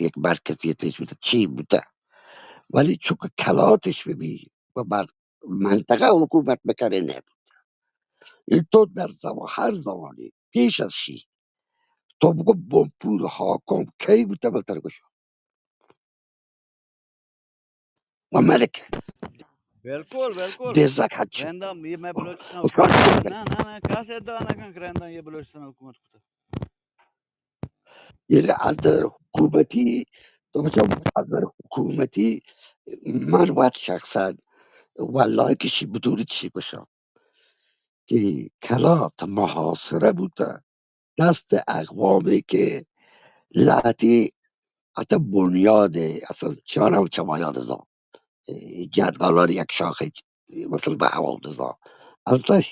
یک مرکزیتش بوتہ، چی بوتہ، ولی چونکہ کلاتش ببی و بر منطقہ حکومت بکنہ، نہ بوتہ. این تو در زمان، ہر زمانی پیش از شی، تو بگو بنپور حاکم کی بوتہ، من ترا گوشم. و ملک بالکل، بالکل. دزک ہچ. رندا یہ میں بلوچستان حکومت کتہ. نہ، نہ، نہ، کس ادعا نہ کن کہ رندا یہ بلوچستان حکومت کتہ. یعنی از نظر حکومتی، تو بچا، از نظر حکومتی، من وت شخصا واللہ کہ شی بدون چی گوشم کہ کلات محاصره بوتہ دست اقوامی که لهتی اصلا بنیاد، اصلا چارم چمایان زان، جدگالار یک شاخه مثلا به هوا زان. البته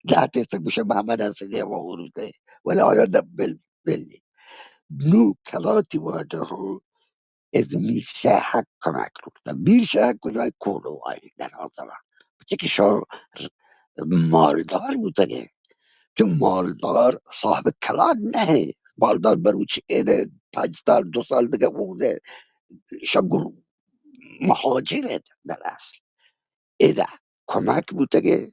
لهتی است گوشه محمد حسینی هوا روزه، ولی آیا نه بل، بل نی. نو کلاتی واجه ها از میر شهک کمک کرد. میر شهک کجای کولوای در آزما. چه که شاه مالدار بوتگه. چون مالدار صاحب کلان نه. مالدار بروچ ایده پنج سال، دو سال دیگه بوده. شاه گر-، مهاجره در اصل. ایده کمک بوتگه.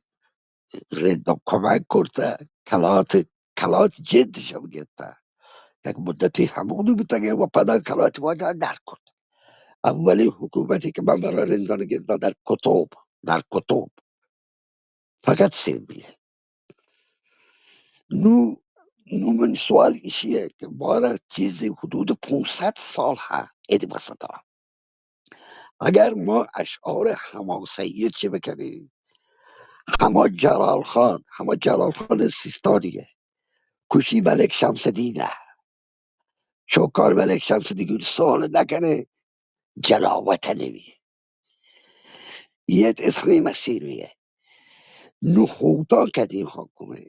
رندم کمک کرتہ، کلات، کلات جدش هم گرتہ. یک مدتی همونی بوتگه و پدا کلات واجه در کرتہ. اولی حکومتی که من برای رندان گرتہ در کتب، در کتب. فقط سربیه. نو، نو من سوال ایشیه که بارا چیزی حدود پانصد سال ها ادی بسطا. اگر ما اشعار حماسه‌ای چه بکنیم، هما جلال خان، هما جلال خان سیستانیه، کشی ملک شمس الدینه، چوکان ملک شمس الدین سال نکنه، جلا وطنی بی. یه اسخری مسیر بیه. نو خوتان قدیم حاکمه.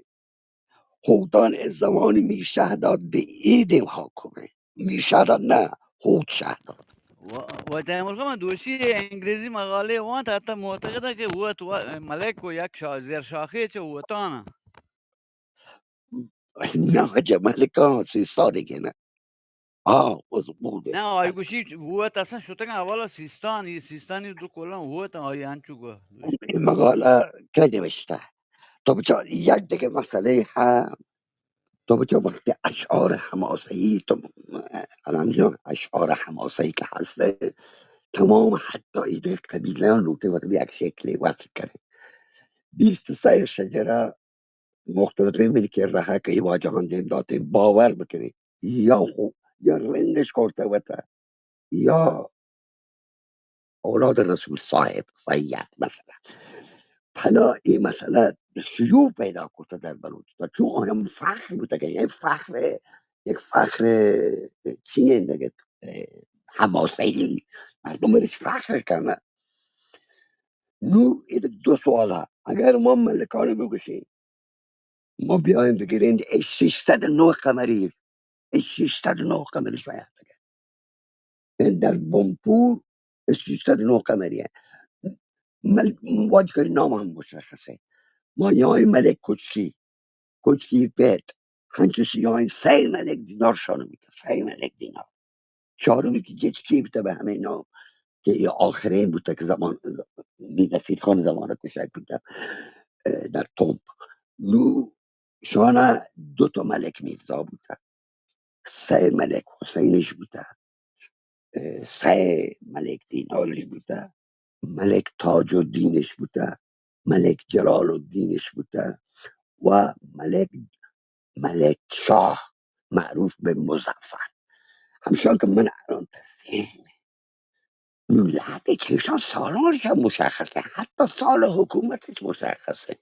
خوتان از زمان میر شهداد به ای دیم حاکمه. میر شهداد نه، خوت شهداد. و، و تیمور خان، من دوشی انگریزی مقاله وانت، حتی معتقده که وت و ملک و یک شا-، زیر شاخه چه وتانه. نه، واجه ملکان سیستانی که نه. آه، از بوده. نه، آی گوشی وت اصلا شتگن اولا سیستان، ای سیستانی دو کلان وت، آی انچو گو. این مقاله که نوشته. تو بچا یک دیگه مسئله هم، تو بچا وقتی اشعار حماسه‌ای، تو الان جان اشعار حماسه‌ای که هسته، تمام حتی ایده قبیله ها لوٹه وقتی یک شکلی وصف کنه. بیست سه شجره مختلفیں ملکی رہا کہ اے واجہاں دیم داتے، باور بکنی، یا خو-، یا رندش کرتہ وتا، یا اولاد رسول صاحب سید مثلا. پدا اے مسئلہ شیوع پیدا کرتہ در بلوچستان، چون آیاں فخر بوتگ، یک فخر، یک فخر چی ایں دگہ، حماسہ‌ای، مردم برش فخر کنہ. نو اے دو سوال ها. اگر ما ملکانی بگوشیں، ما بیایم بگریں، اے ششصد و نو قمری، اے ششصد و نو قمری شاید بگریں. یعنی در بنپور اے ششصد و نو قمری ایں. مل-، واجکاری نام هم مشخص ایں. ما یای ملک کچکی، کچکی پیت، ہنچوش یای سئے ملک دینار شانو بیتا، سئے ملک دینار. چارمی که گچکی بوتہ به همے نام که اے آخرین بوتہ که زمان میر نصیر خان زمان کشک بوتہ، اه، در تمپ. نو شانا دو تا ملک میرزا بوتہ، سئے ملک حسینش بوتہ، اه، سئے ملک دینارش بوتہ، ملک تاج الدینش بوتہ، ملک جلال الدینش بوتہ و ملک، ملک شاه معروف به مظفر. همشان که من الان تصدیق لحظه چشان سالانش هم مشخصه، حتی سال حکومتش مشخصه.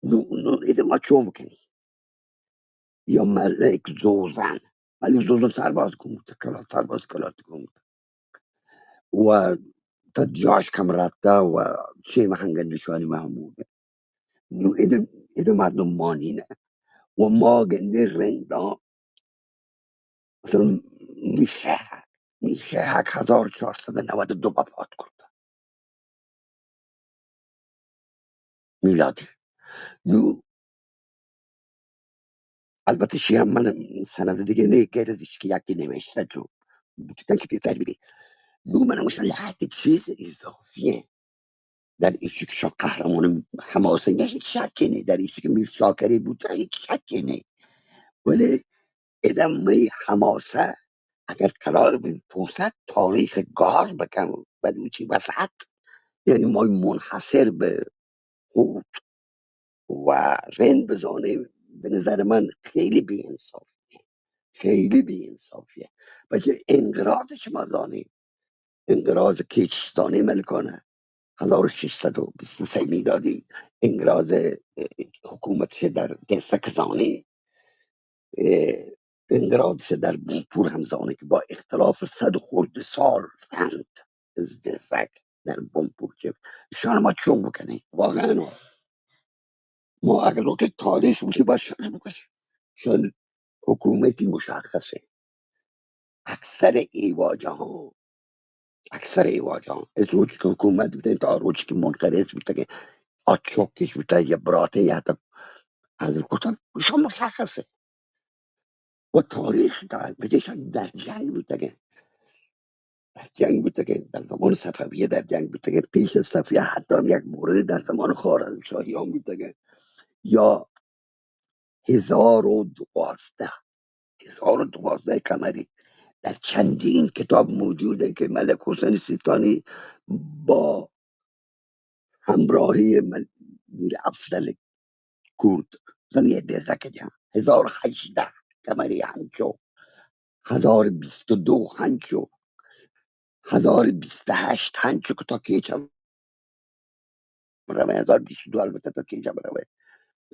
نو، نو، ایده ما چون بکنی؟ یا ملک زوزن، ملک زوزن سرباز کموت، کلات سرباز کلات کموت. و تا دیاش کم رفته و شیم هنگن نشانی محمود. نو ایده، ایده مردم مانینه. و ما گنده رندا، مثلا، میشه، میشه هزار و چهارصد و نود و دو وفات کرده. میلادی. نو البته شی هم من سند دیگه نه، غیر از ایشی که یکی نوشته جو بوتکن که بهتر بیدی. نو من گوشتن لحظه چیز اضافی هست. در ایشی که شاه قهرمان حماسه نه، هیچ شکی نه. در ایشی که میر شاکری بوتن، هیچ شکی نه. ولی ادامهٔ حماسه اگر قرار بی پوسد تاریخ گار بکن بلوچی وسط، یعنی ما منحصر به هوت و رند بزانیم، به نظر من خیلی بی انصافیه، خیلی بی انصافیه. بچه انقراض شما زانیم، انقراض کیچستانی ملکانه، هزار و ششصد و بیست و سه میلادی، انقراض، اه، حکومت چه در دهسک زانیم، اه، انقراض چه در بنپور هم زانیم که با اختلاف صد خورده سال رند از دهسک در بنپور چه، شان ما چون بکنیم؟ واقعاً ما اگر لوٹیں تاریخ بوتی، باید شرح بکش. چون حکومتی مشخص ہے. اکثر ای واجہ ہاں، اکثر ای واجہ ہاں، از روچ کہ حکومت بوتیں تا روچ کہ منقرض بوتگیں، آ چوکش بوتگ یا براتے یا تا حضرت کتن، ایشان مشخص ہے. و تاریخ تا بجیشان در جنگ بوتگیں. در جنگ بوتگیں، در زمان صفویه در جنگ بوتگیں، پیش از صفویه حتی هم یک مورد در زمان خوارزمشاهیان بوتگیں. یا هزار و دوازده، هزار و دوازده قمری در چندین کتاب موجوده که ملک حسین سیستانی با همراهی من، میر افضل کرد، زنی دزک جان، هزار و هژده قمری هنچو، هزار و بیست و دو هنچو، هزار و بیست و هشت هنچو که تا کیچ هم روه، هزار و بیست و دو البته تا کیچ هم روه.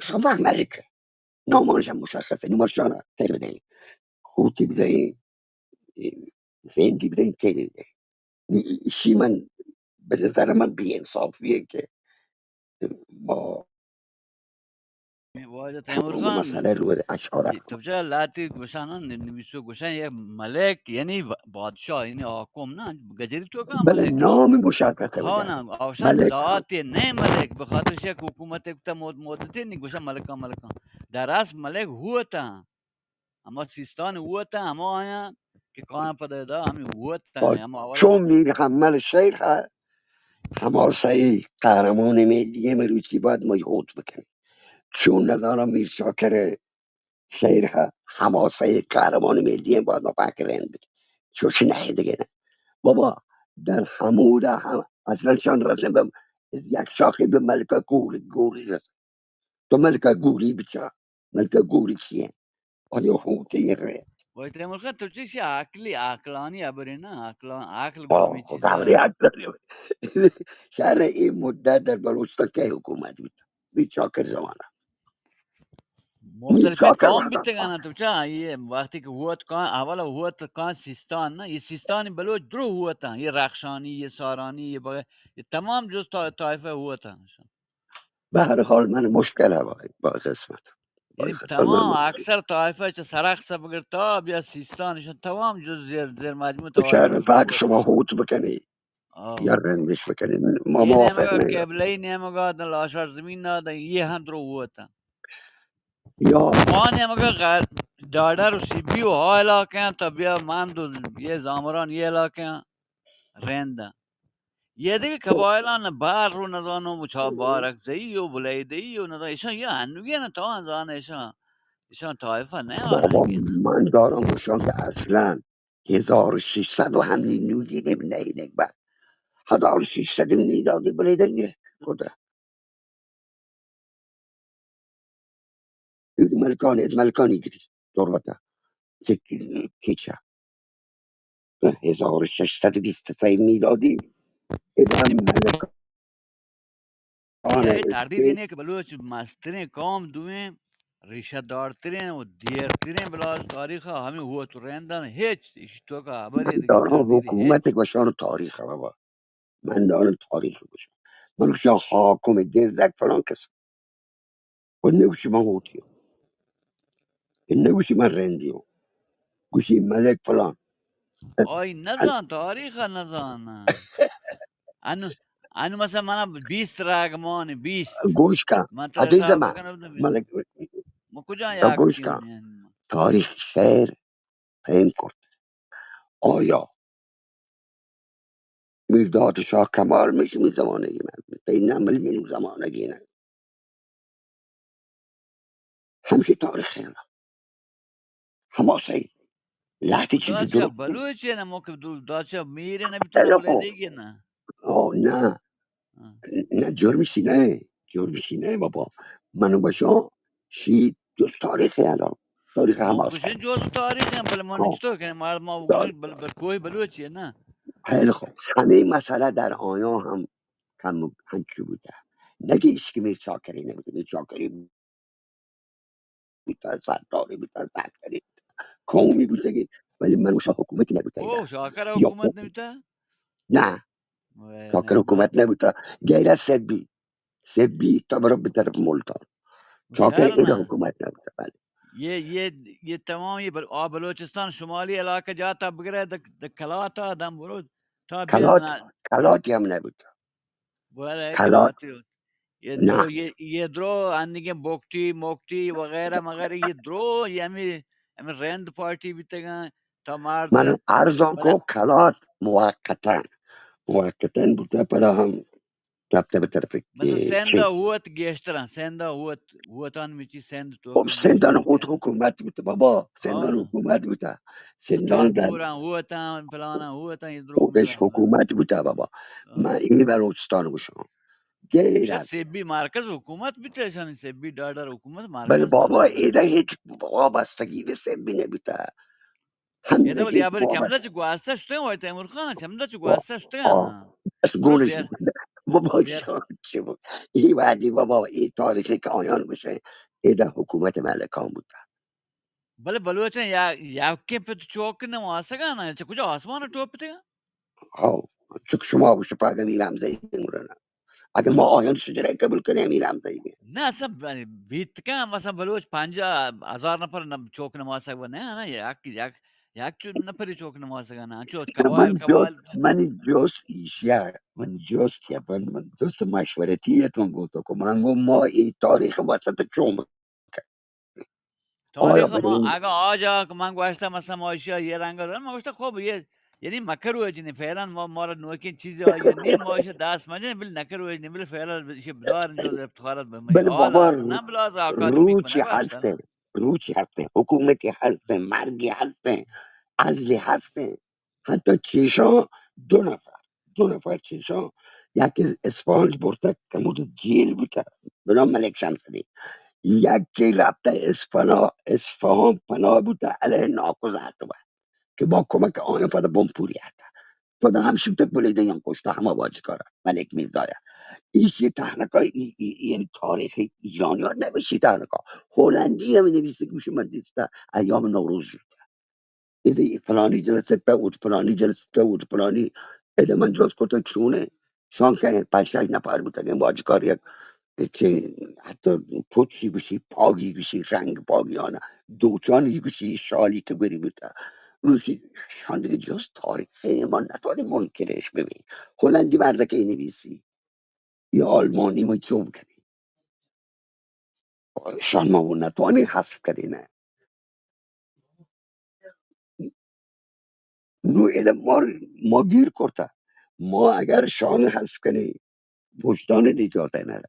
شما ملک نامانش هم مشخصه، نمرشانه تیر بدهی، خوتی بدهی، فندی بدهی، تیر بدهی. ایشی من، به نظر من بی انصافیه که ما واجہ تیمور خان، مسئلہ رو اشارہ تو جا لاتی گوشان، نویسو گوشان، یک ملک یعنی بادشاہ، یعنی حاکم نا، گجری تو کا بلے ملک نام مشخص ہے. ہاں نا، اوشان ملک ذات نہ ملک، بخاطر شیخ حکومت ایک تا مد-، مدتی نہیں گوشان ملکان، ملکان. در اصل ملک ہوا تا. ہما سیستان ہوت ء ہما آیاں کہ کایاں پد ء دا ہمے ہوت ء ہما اولا چون میر حمل شیخ ء حماسہ ء قہرمان ملی ء مروچی باید ما ہوت بکنیں. چون نزاناں میر شاکر شیخ ء حماسہ ء قہرمان ملی ء باید ما پاک رند بکنیں. چوش نہ دگہ نہ. بابا، در ہمودا ہم اصلاً شان رسم بہ یک شاخی بہ ملکہ گوری، گوری رسم. تو ملکہ گوری بچار، ملکہ گوری چی انت؟ آیا ہوتے رہے؟ وای تیمور خان، تو چیزی عقلی، عقلانی ابرے نا، عقلان، عقل آہ، گامی چیز خدا ہے. بری عقل. شہر ای مدت در بلوچستان کئی حکومت بیت؟ میر چاکر زمانہ. میر مختلف چاکر قوم زمانہ. بیتگانا تو چا، یہ وقتی کہ ہوت کان، اول ہوت کان سیستان نا، یہ سیستانی بلوچ درو ہوتاں، یہ رخشانی، یہ سارانی، یہ بغیر، یہ تمام جز طا-، طائفہ ہوتاں. بہ ہر حال من مشکل ہے بھائی، با قسمت. یعنی تمام اکثر طائفہ چہ سرخس بگر تا بیا سیستان، ایشان تمام جز زیر، زیر مجموع تو شہر پاک شما ہوت بکنی. آہ. یا رندش بکنی. ما یہ موافق نیمگا نہیں. قبلہ ای نیمگا دن لاشار زمین نا دن یہ ہم درو ہوتا. یا ما نیمگا غیر ڈاڈر و سیبی و ہا علاقے ہیں، تا بیا مند و یہ زامران یہ علاقے ہیں. رند. یہ دیگه قبایلان بار رو نزانو، مچا بارک زئی و بلیدئی و نزان، ایشان یہ انوگی نہ تو زان ایشان، ایشان طائفہ نہ بابا، آرنگی. من دارم گوشان کہ اصلاً هزار و ششصد و همین نوگی نیم نهینگ با. هزار و ششصد میلادی بلیدئی قدرت. اید ملکان، اید ملکانی گری تربتا. چه کی-، کیچا. هزار و ششصد و بیست و سه میلادی. اید ملکان. یہ تردید نہیں کہ بلوچ مسترین قوم دوئیں ریشہ دارترین و دیرترین بلاس تاریخ ہمیں ہوت و رندن ہیچ اسی تو کا خبر ہے دیگه داران تردید حکومت گوشان تاریخ بابا. من دارم تاریخ گوشم. من گوشم حاکم دزدک فلان کس. و نگوشی من هوتی هم. نگوشی من رندی هم. گوشی ملک فلان. آئی نزان، تاریخ نزان. انو، انو مثلاً منا بیست راگمان، بیست. گوش کن. من تو عزیز حساب من. بکنم، ملک. من کجا تو یاک گوش کن، تاریخ شعر پیم کرت. آیا میرداد شاہ کمال میش می زمانگی نہ، تئی نمل می زمانگی نہ. ہمشی تاریخ ہے نا. ہما سہی لہتی چیز داچا درو. بلوچ ہے نا، موقع دو داچا میرے نبی تنا بلے دیگی نا. او نا. ہاں. نہ، جرم شی نہ، جرم شی نہ بابا. من بشو شی دوست تاریخ ہے نا. تاریخ ہما سہی جو تاریخ ہے، بل من تو کہ مار ما بل بل کوئی بلوچ ہے نا. خیلی خوب. ہمیں مسئلہ در آیاں ہم کم ہنچو بوتا. نگیش کہ میر چاکری نبوتا، میر چاکری بوتا، سرداری بوتا، سرداری بوتا، قومی بوتا کہ، ولی من گوشاں حکومتی نبوتا او، ایرا. شاکر یا حکومت حکومت نبوتا؟ نہ، وے، شاکر نہ، حکومت نہ. نبوتا. غیر از سبی، سبی تا برو بطرف ملتان. شاکر ایرا حکومت نبوتا، بلے. یہ، یہ، یہ تمام یہ بل-، آ بلوچستان شمالی علاقہ جاتا بگرے د-، د-، کلاتا دم برو تا بیا کلات، نا- کلاتی ہم نبوتا. بلے کلات. کلاتی. یہ نہ. درو، یہ، یہ درو اندگیں بوکٹی، موکٹی وغیرہ مغیرہ، یہ درو، یہ ہمیں، ہمیں رند پارٹی بیتگاں، تا مارد من عرضاں بلے کو کلات موقتاً، موقتاً بوتا پدا ہم رابطہ بہ طرف مثلاً کہ سندھ چین. ہوت گیشتراں، سندھ ہوت، ہوتان مچی سندھ تو خب سندھان ہوت حکومت بوتا بابا، سندھان ہاں. حکومت بوتا. سندھان در پوراں ہوتاں، فلانا ہوتاں، یہ درو ایش حکومت بوتا بابا. ہاں. من این بلوچستان گوشاں. غیر از سبی مرکز حکومت بیتا، ایشانی سبی ڈاڈر حکومت مرکز بلے بابا، ایدا ہیچ وابستگی بہ سبی نبیتا. ہم ادا ولی ابر چمدا چہ گواستا شتگ، وای تیمور خان چمدا چہ گواستا شتگ. بس گونش بابا، شان چہ بو. ای وادی بابا، ای تاریخی کہ آیان گوشے، ایدا حکومت ملکان بوتا. بلے بلوچاں یا، یکیں پت چوک نہ واسگا نا، چہ کجا آسمان ٹوپ تگا؟ ہاو، چک شما گوشت پاگا میرام زئی گڑا نا. اگہ ما آیان شجرہ قبول کنیں، میرام زئی گے. نہ، اصلاً ب-، بیت کن، مثلاً بلوچ پنجاہ ہزار نفر نہ چوک نماسگ و نہ، نہ، یک، یک، یک چو نفری چوک نماسگ نہ، چو من قبائل، جو، قبائل. من جوست ایشیا، من جوست یا، من، من دوست مشورتی اتون گوتو کو، من گو ما ای تاریخ واسطہ چون تاریخ ما، اگاں آ جا کہ من گوشتہ، مثلاً ما ایشی ءَ یہ رنگ ءَ، من گوشتہ، خب، یہ، یعنی مکروہ جنی، فعلاً ما، مارا نوکیں چیزے آئی نی، ما ایشی دست مجن، بل نکروہ جنی، بل فعلاً ایشی بدار جو ضبط خارت بہ مئی بل حال بابا، نہ بلا زاکات روچی ہستیں، روچی ہستیں، حکومتی ہستیں، مرگی ہستیں، عزلی ہستیں. حتی چیشاں دو نفر، دو نفر چیشاں، یکی اسفہان برتگ، کمود جیل بوتگ، بنام ملک شمس الدین. یکی رپتہ اسفنا-، اسفہان پناہ بوتگ، علیہ ناکوزہ اتکگ کہ با کمک آیاں پدا بمپوری اتکگ. پدا ہم شوتگ بلیدہ یان کشتہ ہما واجکارا، ملک میرزایا. ایشی تہنکا ای، ای، ای، یعنی تاریخ ایرانیان نوشی تہنکا. ہولندی ہم نویسی کہ من دیستہ ایام نوروز بوتہ. اے فلانی جلسہ تا، اوت فلانی جلسہ تا، اوت فلانی. ادا من جست کتگ چونیں، شان کئے پنچ شش نفر بوتگیں، واجکار یک چے، حتی پوچی گوشی، پاگی گوشی، رنگ پاگی آنا، دوچانی گوشی، شالی کہ گوری بوتا. گوشی، شان دیگه جست تاریخ، ما نتوانیم منکرش ببین. هلندی مردکه نویسی. یا آلمانی ما چون کنی؟ شان ما نتوانی حذف کنی نه. نو ادا ما، ما گیر کرتا. ما اگر شان حذف کنی، وجدان نجات نه.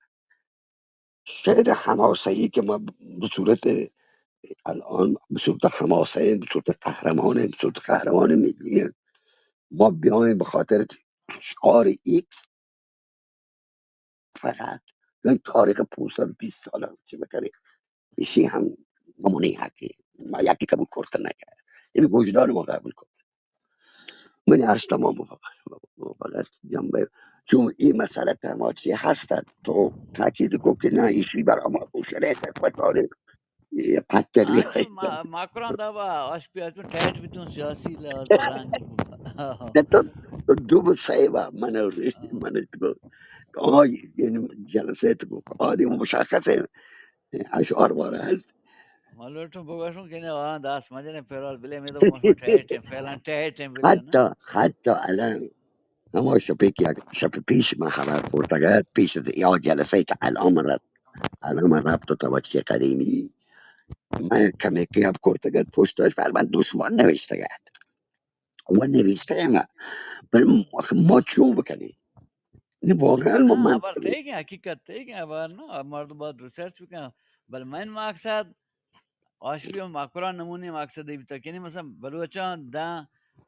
شعر حماسه‌ای که ما به صورت الان، به صورت حماسه، به صورت قهرمان، به صورت قهرمان ملی، ما بیایم به خاطر شعار ایکس فقط، یعنی تاریخ پانصد و بیست ساله چه بکنی، ایشی هم نمونه حقی، ما یکی قبول کرده نکرد. این وجدان ما قبول کرد. من عرض تمام بکنم. فقط جنبه، چون این مسئله که ما چی هست، تو تاکید کو که نه، ایشی برای ما شرایط و تاریخ پتری. مکران دابا آش پیاتون ٹائٹ بیتون سیاسی لحاظ رنگ. تو، تو دو بو سیوا من، من تو آی، یعنی جلسه تو آدی مشخص ہے، اشعار وارا هست. ما لوٹوں بگوشوں کہ نہ، آ دست مجنیں، فی الحال بلے، میں تو گوشوں ٹائٹ ہیں، فعلاً ٹائٹ ہیں، بلے نا. حتی، حتی الان ہما شپے کہ شپ پیش ما خبر کرتگ ات، پیش از یا جلسه که الان من رفت، الان من رفت و توجه قدیمی، من کمکی اب کرتگ ات، پشت ءَ فرمان دشمن نوشتگ ات. و نوشتگ ات. بل ما، ما چون بکنیں؟ نه، واقعاً ما نه، من خبر تئی گیں، حقیقت تئی گیں، خبر نه، مردم باید ریسرچ بکن. بل من مقصد آشوبی و مکران نمونی مقصد بیتا کہ یعنی مثلاً بلوچاں داں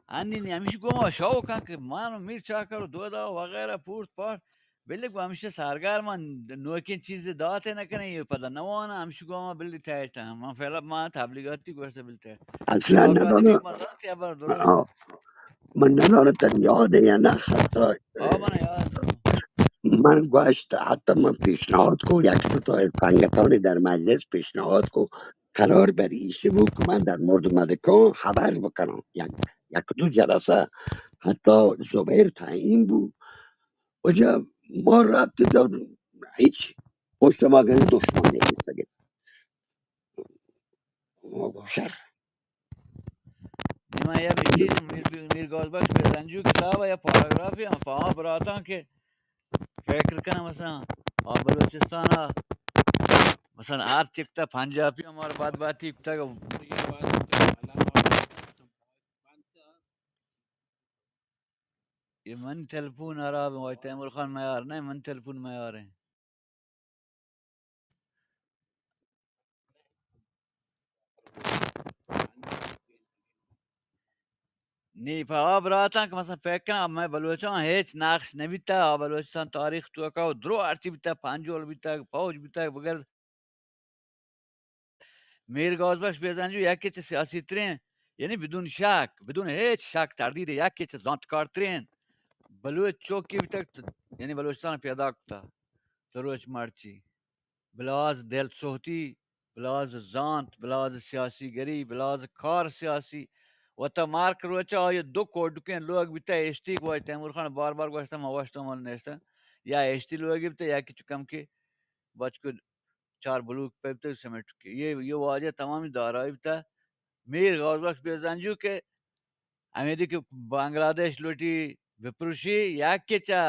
انی نی ہمیش گوما شوق اں کہ من و میر چاکر و دودا وغیرہ پورت پارت بلے گو ہمیشہ سرگرم اں، نوکیں چیز دات نہ کنیں، یہ پدا نوانا ہمیش گوما بلے ٹائٹ اں. من فعلا ما تبلیغاتی گوشت بلے ٹائٹ. اصلاً نہ دانا. من نہ دانا تن یاد یا نہ، حتی آ، من یاد. من گوشت، حتی من پیشنهاد کو، یک دو تا سنگتانی در مجلس پیشنهاد کو، قرار بر ایشی بود که من در مورد مدکان خبر بکنم. یک، یک دو جلسه حتی زبیر تعیین بود. اونجا ما ربط داد، هیچ پشت ما گل دشمن نیست. ما گوشر. دیما یا بچین میر، میر گوز بخش بزنجو کتاب یا پاراگرافی ہم پاما براتاں کہ فکر کناں مثلاً آ بلوچستان ءَ مثلاً ہر چکتا پنجابی ہمارا بد باتی کتا. یہ من ٹیلیفون خراب ہے، تیمور خان میار نہیں، من ٹیلیفون میار ہیں. نی پہ آ براتاں کہ مثلاً فکر کناں مئے بلوچاں ہچ نقش نہ بیتا، آ بلوچستان تاریخ توکا و درو ہرچی بیتا، پنجول بیتا، فوج بیتا، بگر میر گوز بخش بزنجو یکی چہ سیاسی ترین، یعنی بدون شک، بدون ہچ شک تردید، یکی چہ زانتکار ترین بلوچ چوکی بیتا، یعنی بلوچستان پیدا کتا تو روچ مرچی. بلاز دل سوتی، بلاز زانت، بلاز سیاسی گری، بلاز کار سیاسی. وتا مارک روچا آئی دو کوڈکیں لوگ بیتا، ایشتی گوای تیمور خان بار بار گوشتا، ما وشتا مل نیشتا. یا ایشتی لوگی بیتا، یا کہ چکم کہ بچکو چار بلوک پہ بیتا سیمنٹ کی. یہ، یہ واجہ تمامی دارایی بیتا. میر غوث بخش بزنجو کہ ہمیدی کہ بنگلادیش لوٹی بپروشی، یکے چہ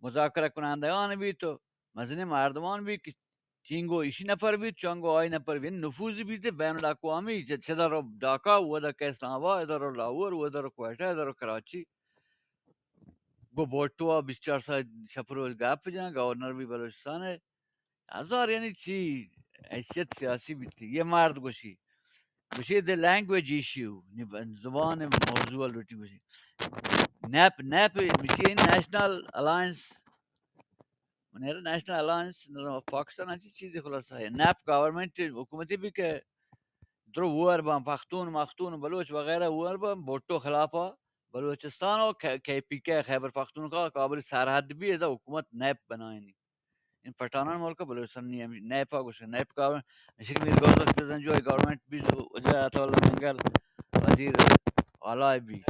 مذاکرہ کنندگان بیت و مزنیں مردمان بیت کہ چینگو ایشی نفر بیت، چانگو آئی نفر بیت، نفوذ بیت بین الاقوامی، چہ، چہ در ڈاکا، و در اسلام آباد، در لاہور، و در کوئٹہ، در کراچی. گو بوٹو بیست چار ساعت شپ روز گپ جان، گورنر بھی بلوچستان ہے. ہزار یعنی چی حیثیت سیاسی بیتی. یہ مرد گوشی، گوشی the language issue، نی ب-، زبان موضوع لوٹی گوشی. نیپ، نیپ، مشی national alliance, national alliance Pakistan ہنچی چیزی خلاصہ ہے. نیپ گورنمنٹ حکومتی بھی کہ درو وار بان، پختون، مختون، بلوچ وغیرہ وار بان، بھٹو خلافا بلوچستان و کے-، کے پی کے خیبر پختونخوا کابل سرحد بھی ادا حکومت نیپ بنائینی. ان پٹھانان ملک بلوچستان نی ہم نیپا گوشن، نیپ کا اشک میر گوزک بزن جو گورنمنٹ بھی جو وزیر عطا اللہ منگل وزیر اعلی بھی.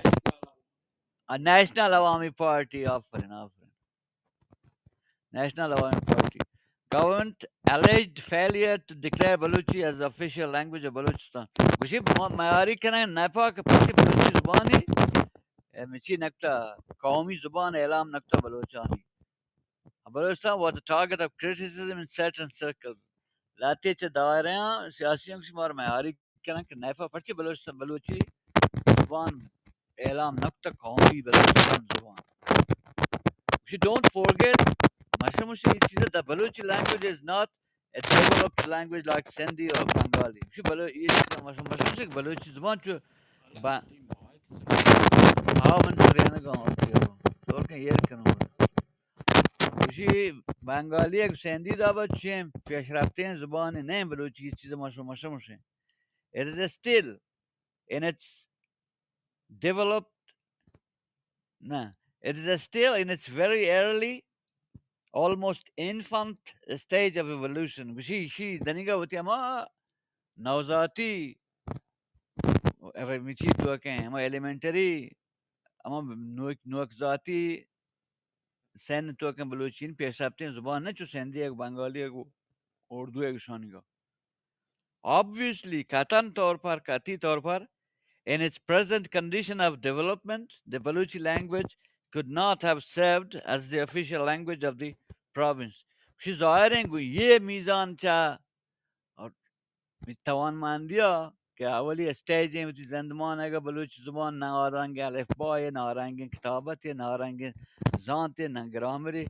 آ، نیشنل عوامی پارٹی، آفرین، آفرین. نیشنل عوامی party. Government alleged failure to declare Balochi as official language of Balochistan. گوشی ما معیاری کنن نیپا کہ پرچی بلوچی زبانی، اے، مچی نکتا قومی زبان اعلام نکتا بلوچانی. Balochistan was the target of criticism in certain circles. لہتے چہ دائرہ سیاسی ہم شمار معیاری کنن کہ نیپا پرچی بلوچستان بلوچی زبان اعلام نکتہ قومی بلوچستان زبان. گوشی don't forget، مشموش یہ چیز، the Balochi language is not a developed language like Sindhi or Bengali. گوشی بلو-، یہ چیز مشموش، مشموش کہ بلوچی زبان چو با-، ہاں، من سریانہ گاؤں، اوکے، اوکے. زور کن ایر کنوں. گوشی بنگالی یک سندھی دابا چین پیشرفتیں زبان نہیں بلوچی، یہ چیز مشموش، مشموش ہیں. It is still in its developed، نہ، it is still in its very early, almost infant stage of evolution. گوشی، شی دنیگا وتی ہما نوزاتی، مچی تو کہیں، ہما ایلیمنٹری، ہما نوک، نوک ذاتی سن تو کہیں بلوچی پیشرفتیں زبان نہ چو سندھی یک بنگالی یک اردو یک شانگا. Obviously، قطعاً طور پر، قطعی طور پر، in its present condition of development, the Balochi language could not have served as the official language of the province. شی ظاہر ہیں گو یہ میزان چا اور توانمندی ءَ کہ اولی اسٹیج ایں وتی زندمان ءَ، اگاں بلوچی زبان نہ آرنگیں الف با ءَ، نہ آرنگیں کتابت ءَ، نہ آرنگیں زانت ءَ، نہ گرامر ءَ،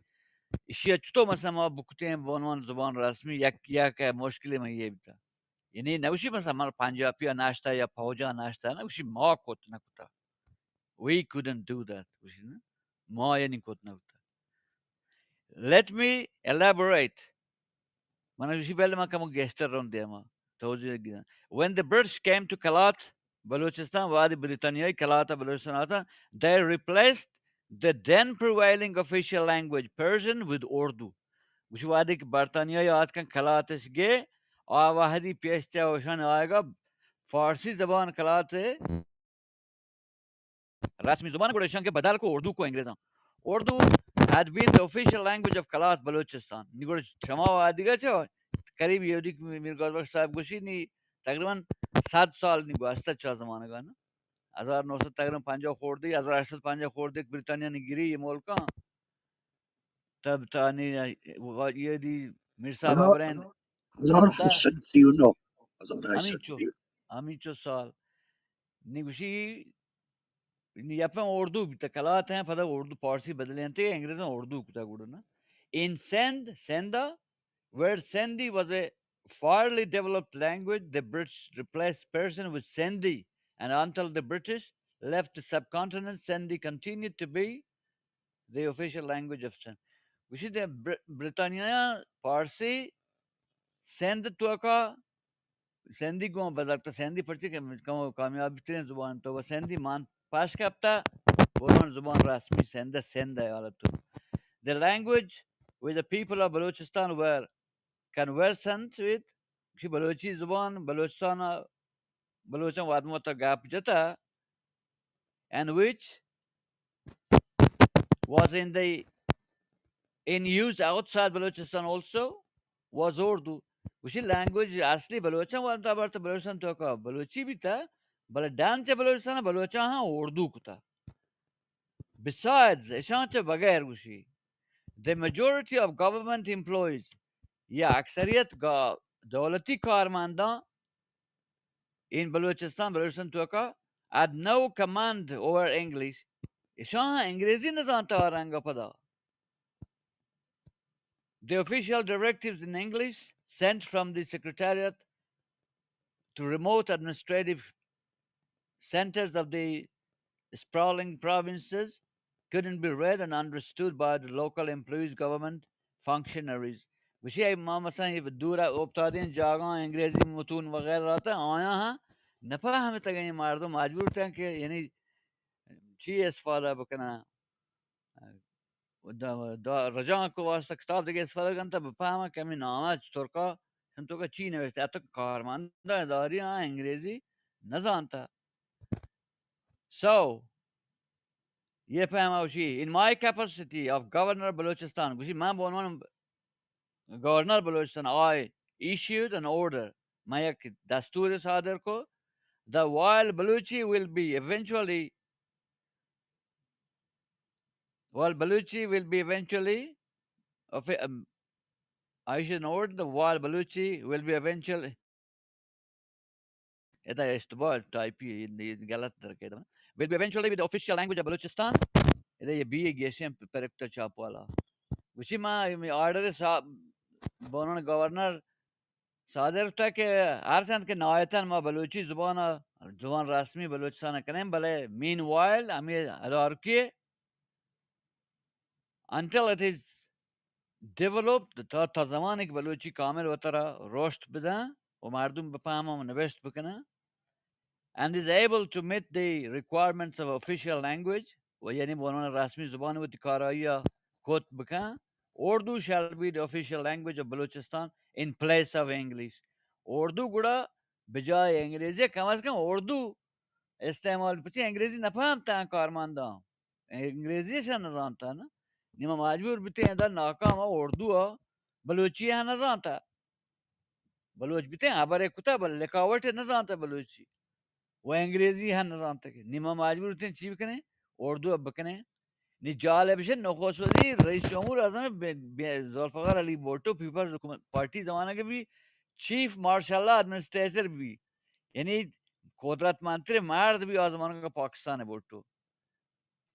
ایشی ءَ چطور مثلاً ما بکتیں بہ عنوان زبان رسمی؟ یک، یک مشکلے من یہ بیتا۔ یعنی نوشی مثلاً من پنجابی ءَ ناشتا یا فوجا ناشتا، نوشی ما کت نہ کتا۔ We couldn't do that. گوشی نا، ما یعنی کت نہ کتا۔ Let me elaborate. من گوشی بلے من کمو گیشتر رون دیما توضیح گیاں۔ When the British came to Kalat, Balochistan, وہدے بریتانیائی کلات ءَ بلوچستان آتاں، they replaced the then prevailing official language Persian with Urdu. گوشی وہدے کہ برطانیائی آتکن کلات اش گے، آ وہدی پیش چہ اوشان آئیگا فارسی زبان کلات ءِ رسمی زبان گڑا ایشان کہ بدل کو اردو کو انگریزاں۔ Urdu had been the official language of Kalat Balochistan. نی گڑا شما و دیگہ چہ قریب یہودی میر گوز بخش صاحب گوشی نی تقریباً صد سال نی گوستہ چا زمانگا نا۔ ہزار نو سد تقریباً پنجاہ خوردی، ہزار ہشت سد پنجاہ خوردی کہ بریتانیا نی گری یہ ملکاں۔ تب تانی یہ دی میر صاحب ہزار، ابرین ہزار ہشت سد سی و نو، ہزار ہشت سد سی و نو۔ ہمینچو، ہمینچو سال۔ نی گوشی نی یپیں اردو بیتا، کلات ہیں، پدا اردو پارسی بدلینتے، انگریزاں اردو کتا گڑا نا۔ In Sindh, Sindh, where Sindhi was a fairly developed language, the British replaced Persian with Sindhi, and until the British left the subcontinent, Sindhi continued to be the official language of Sindh. گوشی دے بر-، برطانیہ پارسی سندھ توکا سندھی گوں بدل کتا۔ سندھی پرچی کہ کم کامیاب ترین زبان تو وہ سندھی مان پاش کپتا، بولان زبان رسمی سندھ، سندھ ایالت تو۔ The language with the people of Balochistan were conversant with، کہ بلوچی زبان بلوچستان، بلوچاں وادمو تا گپ جتا، and which was in the, in use outside Balochistan also was Urdu. گوشی لینگویج اصلی بلوچاں وانتا برتا بلوچستان توکا بلوچی بیتا، بلے ڈن چہ بلوچستان بلوچاں ہاں اردو کتا۔ Besides، اشاں چہ بغیر گوشی، the majority of government employees، یا اکثریت گا-، دولتی کارمنداں in Balochistan، بلوچستان توکا، had no command over English، اشاں انگریزی نزانتا آ رنگا پدا۔ The official directives in English sent from the secretariat to remote administrative centers of the sprawling provinces couldn't be read and understood by the local employees, government functionaries. گوشی اے ما مثلاً یہ دور افتادیں جاگاں انگریزی متون وغیرہ رہتا، آیا ہاں نہ فہمتگیں مردم مجبور تھے کہ یعنی چی استفادہ بکناں۔ دا، دا رجانک واسطہ کتاب دیگه استفادہ کنتا، بفهمه که همین نامه ترکا، هم تو که چی نوشته، حتی کارمند اداری ها انگریزی نزانتا۔ So، یہ پہما گوشی، in my capacity of Governor Balochistan، گوشی من به عنوان گورنر Balochistan, I issued an order، من یک دستور صادر کو، the while Baluchi will be eventually، while Baluchi will be eventually، of-، um، I issued an order، the while Baluchi will be eventually، ادا اشتباہ ٹائپی، یہ غلط درکے دا۔ Will be eventually be the official language of Balochistan. ادا یہ بی گیشیں پریکٹر چاپ والا۔ گوشی ما آرڈر صاحب بونن گورنر صادر تا کہ ہر چند کہ نہایتاً ما بلوچی زبان، زبان رسمی بلوچستان کنیں، بلے مین وائل ہمیں ادارکی until it is developed، تا، تا زمانے کہ بلوچی کامل وترا رشد بدن و مردم بفهمن و نوشت بکنن، and is able to meet the requirements of official language، و یعنی به عنوان رسمی زبان وتی کارایی کت بکن، Urdu shall be the official language of Balochistan in place of English. Urdu گڑا بجائے انگریزی کم از کم اردو استعمال، پچی انگریزی نفهمتن کارمندان۔ انگریزی شان نزانتا نا۔ نی ما مجبور بیتیں ادا ناکام اردو ء بلوچی ء نزانتا۔ بلوچ بیتیں ہبرے کتا بل لکھاوٹ نزانتا بلوچی۔ و انگریزی ہم نزانتا کہ نی ما مجبور بیتیں چی بکنیں؟ اردو ء بکنیں۔ نی جالب شے نخست وزیر رئیس جمہور اعظم بے-، بے-، ذوالفقار علی بھٹو پیپلز حکومت پارٹی زمانہ کے بھی چیف مارشل لا ایڈمنسٹریٹر بی، یعنی قدرتمندترین مرد بی آ زمانگا پاکستان بھٹو.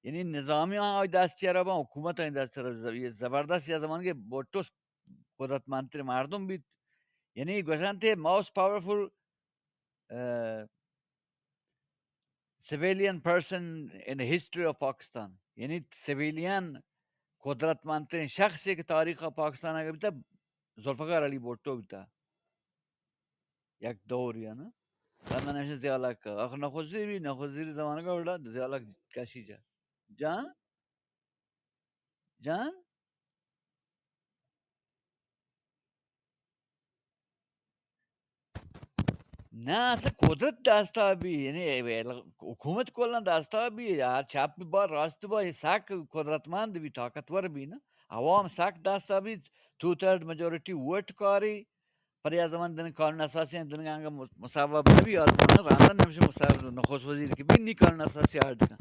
یعنی نظامی آئی دست چیرا باں، حکومت آئی دست چیرا، ز-، یہ زبردست یا زمانگے بھٹو قدرتمندترین مردم بیت. یعنی گوشنتے most powerful civilian person in the history of Pakistan. یعنی سویلین قدرتمندترین شخصے کہ تاریخ پاکستان اگہ بیتا، ذوالفقار علی بھٹو بیتا. یک دور یا نا، رندا نمیشن زیالک آخر نخوزی بی، نخوزی زمانگا وڑا زیالک کشی جا. جان؟ جان؟ نہ، اصل قدرت دستا بی، یعنی حکومت کلا دستا بی، یا چپ با راست با، سک قدرتمند بی، طاقتور بی نا. عوام سک دستا بی، ٹو تھرڈ میجورٹی ووٹ کاری، پر یا زمان دن قانون اساسی ہیں، دن انگا مصوب نبی، آ زمان رندا نمیشن مصوب نخست وزیر کی بی نی قانون اساسی آرڈ کن.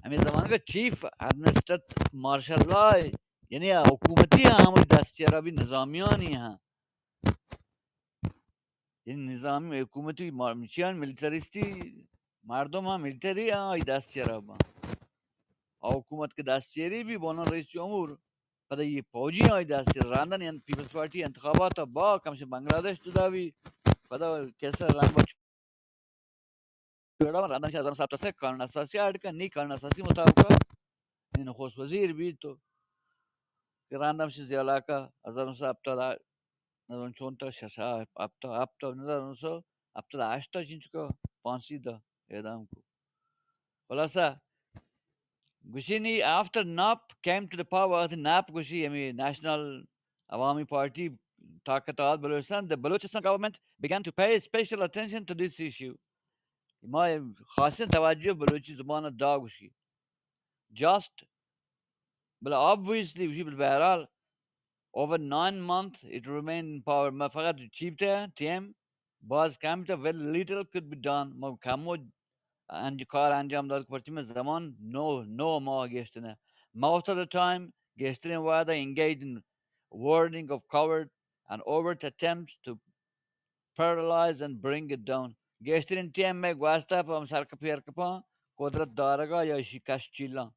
ہمیں زمان کا چیف ایڈمنسٹریٹر مارشل لا، یعنی حکومتی ہم دست چیرا بی نظامیانی ہاں. یعنی نظامی حکومتی مار-، چیان ملیٹریسٹی مردم ہاں، ملیٹری ہاں، آئی دست چیرا باں. آ حکومت کے دست چیری بی بونا رئیس جمہور، پدا یہ فوجی آئی دست چیرا راندن، یعنی پیپلز پارٹی انتخابات با کمش بنگلہ دیش جدا بی، پدا کیسا رنگ با جوڑا رندا نمیشن ہزار نو سو ہپتاد سے قانون اساسی آرڈ کن، نی قانون اساسی مطابق نی نخست وزیر بیت تو کہ رندا نمیشن زیالاکا ہزار نو سو ہپتاد، نزان چون تا شش، ہپتاد، ہپتاد، ہزار نو سو ہپتاد ہشت چنچکا پھانسی دا، اعدام کو. خلاصہ گوشی نی after ناپ came to the power، وقتی ناپ گوشی ہمیں نیشنل عوامی پارٹی طاقت آت Balochistan, the Balochistan government began to pay special attention to this issue. ما خاصیں توجہ بلوچی زبان دا گوشی. Just، بلے obviously گوشی، بلے بہرحال over nine months it remained in power. ما فقط چیپتے ٹیم باز کم تا، very little could be done. ما کمو انج-، کار انجام داد، پرچی میں زمان نو، نو ماہ گیشتر نہ. Most of the time، گیشترین وعدہ engaged in wording of coward and overt attempts to paralyze and bring it down. گیشترین ٹیم میں گواستا پہ ہم سرکپی ارکپاں قدرت دارگا یا اشی کش چیلاں.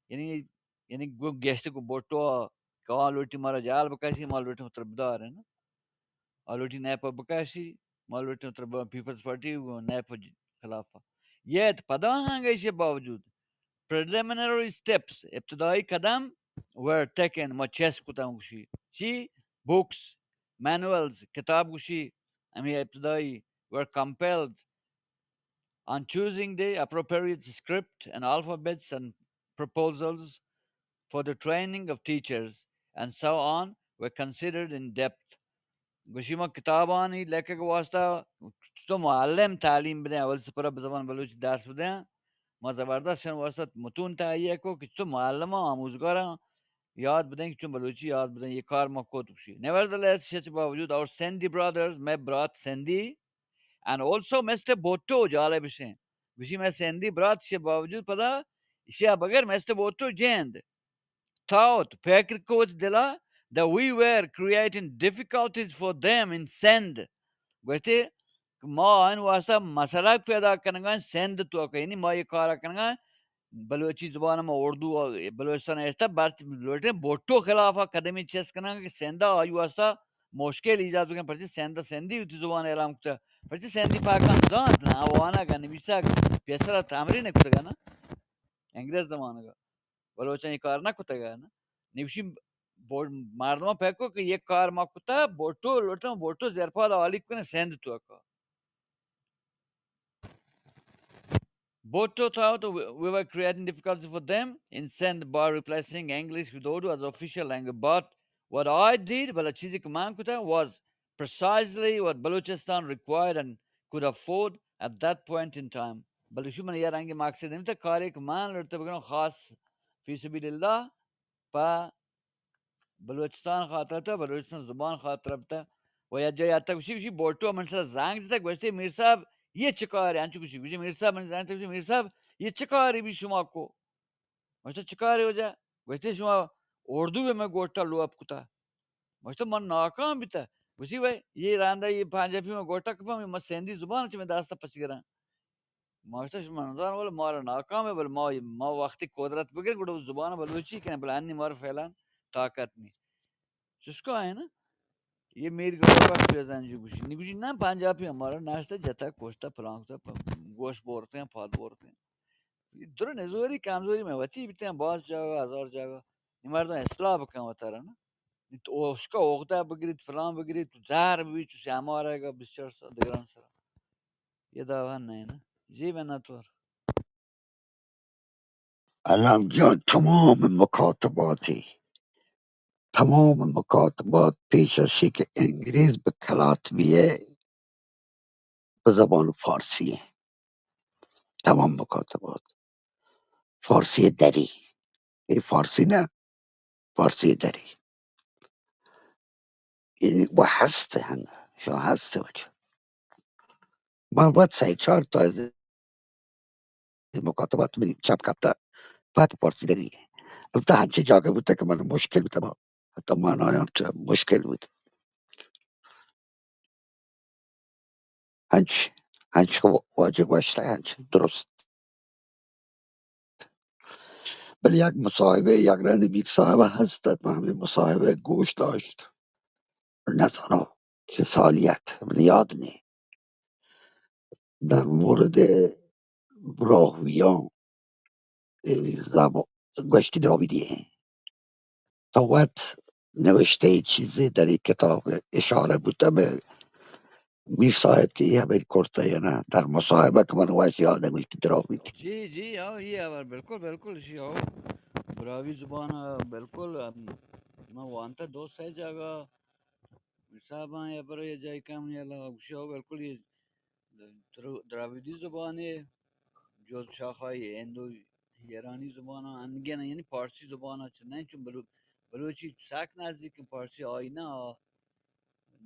یعنی، یعنی گو گیشتر کو بوٹو کہ آ لوٹی مارا جال بکشی، ما لوٹی مطلب دار ہے نا. آ لوٹی نیپ بکشی، ما لوٹی مطلب پیپلز پارٹی و نیپ خلاف. یہ پدا ہنگے، اشی باوجود preliminary steps، ابتدائی قدم، were taken، ما چست کتاں گوشی. چی؟ Books، manuals، کتاب گوشی، ہمیں ابتدائی، were compiled on choosing the appropriate script and alphabets and proposals for the training of teachers and so on were considered in depth. گوشی ما کتابانی لیکگ واسطہ چطور معلم تعلیم بدیں، اول سپرہ بزبان بلوچی درس بدیں. ما زبردست شن واسطہ متون تہیہ کو کہ چطور معلم آموزگاراں یاد بدیں کہ چون بلوچی یاد بدیں، یہ کار ما کت گوشی. Nevertheless، شچ باوجود، our Sindhi brothers، میں برات Sindhi, and also mister Bhutto, Jalib شیں، گوشی میں سندھی برات شے باوجود پدا اشیا بغیر مسٹر بھٹو جند thought، فکر کو وت دلا، that we were creating difficulties for them in Sindh. گوشتے کہ ما آئین واسطہ مسئلہ پیدا کنگا سندھ تو کہ، یعنی ما یہ کارا کنگا بلوچی زبان ما اردو بلوچستان اشتا، بلوچستان بھٹو خلاف قدمی چست کنگا کہ سندھ آئی واسطہ مشکل ایجاد کن، پرچہ سندھ سندھی وتی زبان اعلان کتا، پرچہ سندھی پاکان زانت نا، وانگ نویسگ پیسرا تمرین کتگا نا، انگریز زمانگا. بلوچاں اے کار نہ کتگ ء نا. نی گوشی بو-، مردماں پکو کہ یک کار ما کتگ، بوٹو لوٹاں، بوٹو زیرپاد حالی کنیں سندھ توکا. Bhutto thought we we were creating difficulty for them in Sindh by replacing English with Urdu as official language. But what I did، بلے چیزی کہ من کتگ، was precisely what Balochistan required and could afford at that point in time. بلے شو من یار انگی مقصد نمیتا کاری کہ من لڑتا بکنم خاص فی سبیل اللہ پہ بلوچستان خاطر تا، بلوچستان زبان خاطر تا. و یا جای آتا گوشی، گوشی بوٹو من سر زنگ جتا، گوشتی میر صاحب یہ چکارے؟ انچو گوشی، گوشی میر صاحب من زنگ جتا، گوشی میر صاحب یہ چکارے بی شما کو؟ گوشتا چکارے وجہ؟ گوشتی شما اردو میں گوٹا لوپ کتا. گوشتا من ناکام بیتا. گوشی وے، یہ راندا یہ پنجابی میں گوٹا کپا، میں سندھی زبان چ میں داستا پچ گراں۔ ماشتا شما نزان، ولی مارا ناکام ہے، بل ما، ما وقتی قدرت بگر، گڑا زبان بلوچی کنے، بل انی مارا فعلاً طاقت نہیں۔ چسکا ہے نا؟ یہ میر گڑا بس بزن جو گوشی۔ نی گوشی نا، پنجابی ہمارا ناشتا جتا، کشتا، پلان کتا، پ-، گوش بورتے ہیں، پاد بورتے ہیں۔ یہ در نزوری، کمزوری میں وتی بیتے ہیں، باز جاگا، ہزار جاگا۔ یہ مردم اصلاح بکن وتارا نا۔ نی تو اشکا عقدہ بگریت، فلان بگریت، تو زہر بوی، چو سیامار آئے گا، بیست چار سال دگران سرا۔ یہ دعویٰ نہیں نا۔ جی منتوار۔ علم جان، تمام مکاتباتی، تمام مکاتبات پیش اشی کہ انگریز بہ کلات بیئے، بہ زبان فارسی ایں۔ تمام مکاتبات فارسی دری، یعنی فارسی نہ، فارسی دری، یعنی و ہست ہنگا، شو ہست وجہ۔ من وت سئے چار تا مکاتبات منی چپ کپتہ، پد پارتی دری۔ البتہ ہنچیں جاگہ بوتہ کہ من مشکل بوتہ، ما حتی من آیاں چہ مشکل بوت۔ ہنچ، ہنچ کہ واجہ گوشتہ، ہنچ درست۔ بلے یک مصاحبہ، یک رندے میر صاحب ہست ات، من ہمے مصاحبہ گوش داشت۔ نزاناں چہ سالی ات، من یاد نی۔ در مورد براہویاں، اے زبان گوشتی دراویدی ایں۔ تو وت نوشتہ ای چیزے در ای کتاب اشارہ بوتہ بہ میر صاحب کہ یہ ہمیں کرتہ یا نہ، در مصاحبہ کہ من واش یاد گوشتی دراویدی۔ جی، جی، ہاں، یہ ہبر بالکل، بالکل، جی، ہاں۔ براہوئی زبان، آ، بالکل، ام، من وانتہ دو سئے جاگہ، میر صاحباں یا برو یا جای کم یا اللہ، گوشی، ہاں، بالکل، یہ درو-، دراویدی زبانے، جز شاخہ‌ای ہندو ایرانی زباناں انگن، یعنی پارسی زباناں چہ نہ، چون بلو-، بلوچی سک نزدیک پارسی آئی نہ، آ،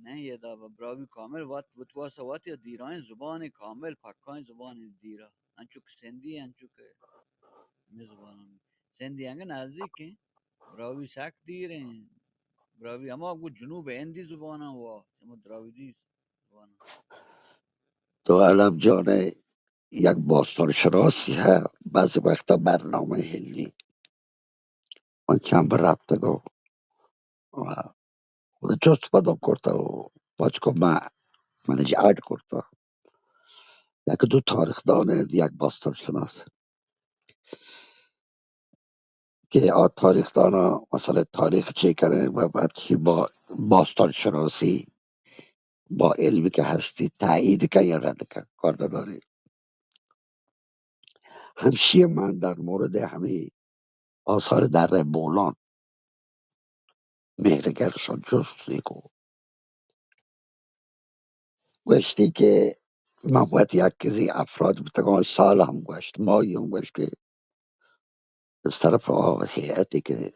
نہ، یہ دا براہوئی کامل وت، وت واسا وت یا دیرائیں زبان کامل، پکائیں زبان دیرا، انچو کہ سندھی، انچو کہ ہمے زباناں۔ سندھی انگن نزدیک ہیں، براہوئی سک دیر ہیں، براہوئی ہما گو جنوب ہندی زباناں وا، ہما دراویدی زباناں۔ تو علم جان ء یک باستان شناسی ہے، بعضی وقتا برنامہ ہلی۔ من چند بر رفتگو و جست پدا کرتا و پاچ کو من، من جی اڈ کرتا۔ یک دو تاریخ دان، یک باستان شناس کہ آ تاریخ دانا مسئلہ تاریخ چی کرے و بعد چی با-، باستان شناسی با علمی که هستی تایید کن یا رد کن، کار نداری. همشی من در مورد همین آثار در بولان مهرگرشان جست کو. گوشتی که من وقت یک کسی افراد بتگان سال هم گوشت، ماهی هم گوشت که از طرف آ هیئتی که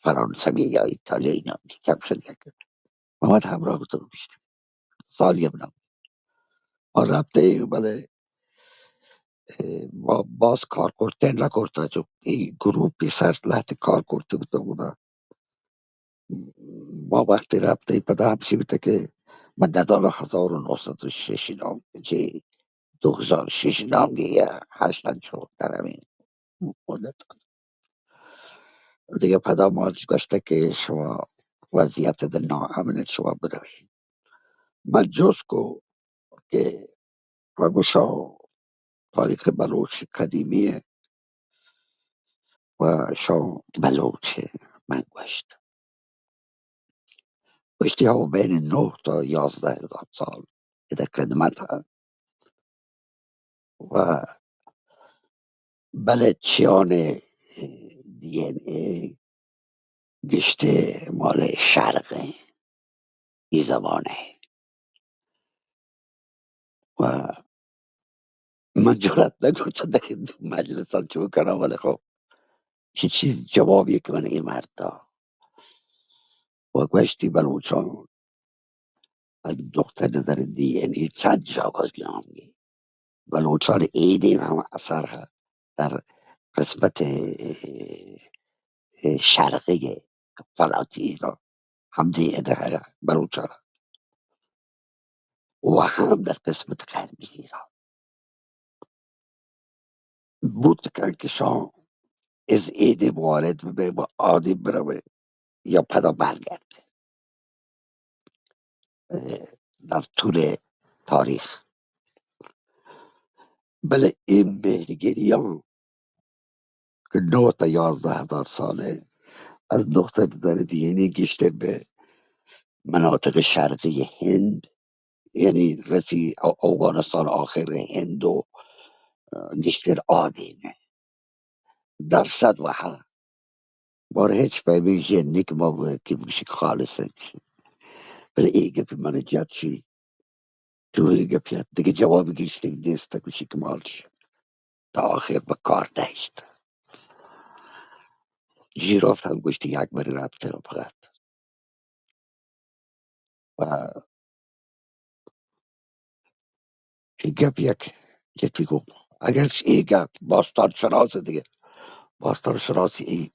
فرانسوی یا ایتالیایی نام کم شد یک من وت همراه بوتگ پیشتر سالی ہم نہ. ما رپتیں، بلے، اے، ما باز کار کرتیں نہ کرتا، چو اے گروپی سر لہتے کار کرتے بوتگ اودا. ما وقتی رپتیں پدا ہمشی بوتگ کہ من نزاناں ہزار و نو سد و شش نام، چی، دو ہزار شش نام گی یا ہشت انچو در ہمیں مدت. دیگه پدا ما گوشته که شما وضعیت در ناامن، شما بروید. من جست کو که و گوشا تاریخ بلوچ قدیمی و شما بلوچ. من گوشت، گوشتی ها بین نه تا یازده هزار سال در خدمت هست. و بلے چیان دی این اے گشتے مال شرق ایں، ای زبان ایں. و من جرأت نکرتا در مجلسان چو کناں، ولی خب چی چیز جوابی که من اے مرد دا و گوشتی بلوچان از نقطه نظر دی این اے چند جاگاز نام گی. بلوچان اے دیم ہم اثر ہے در قسمت، اے، اے، شرقی فلاتی اینا ہم دی این ہے بلوچان. و هم در قسمت قرمز ایران. بوت کن که شان از ایدی وارد ببه و آدی بروه یا پدا برگرده. اه، در طول تاریخ. بله این مهرگیریان که نه تا یازده هزار ساله، از نقطه نظر دینی گیشتر به مناطق شرقی هند، یعنی رسی او-، اوغانستان، آخر هند و، اه، گیشتر آدینه. درصد و ها. بار هیچ پیمی جه نیک ما و که بگشی که خالص نمیشه. بله ای گپی من جد شی. تو ای گپی دیگه جواب گیشتر نیست، گوشی که مال شی. تا آخر به کار نهشت. جیرافت هم گوشتی یک بری رفته فقط. و ای گپ یک جتی گو. اگر ای گپ باستان شناس دیگه، باستان شناسی ای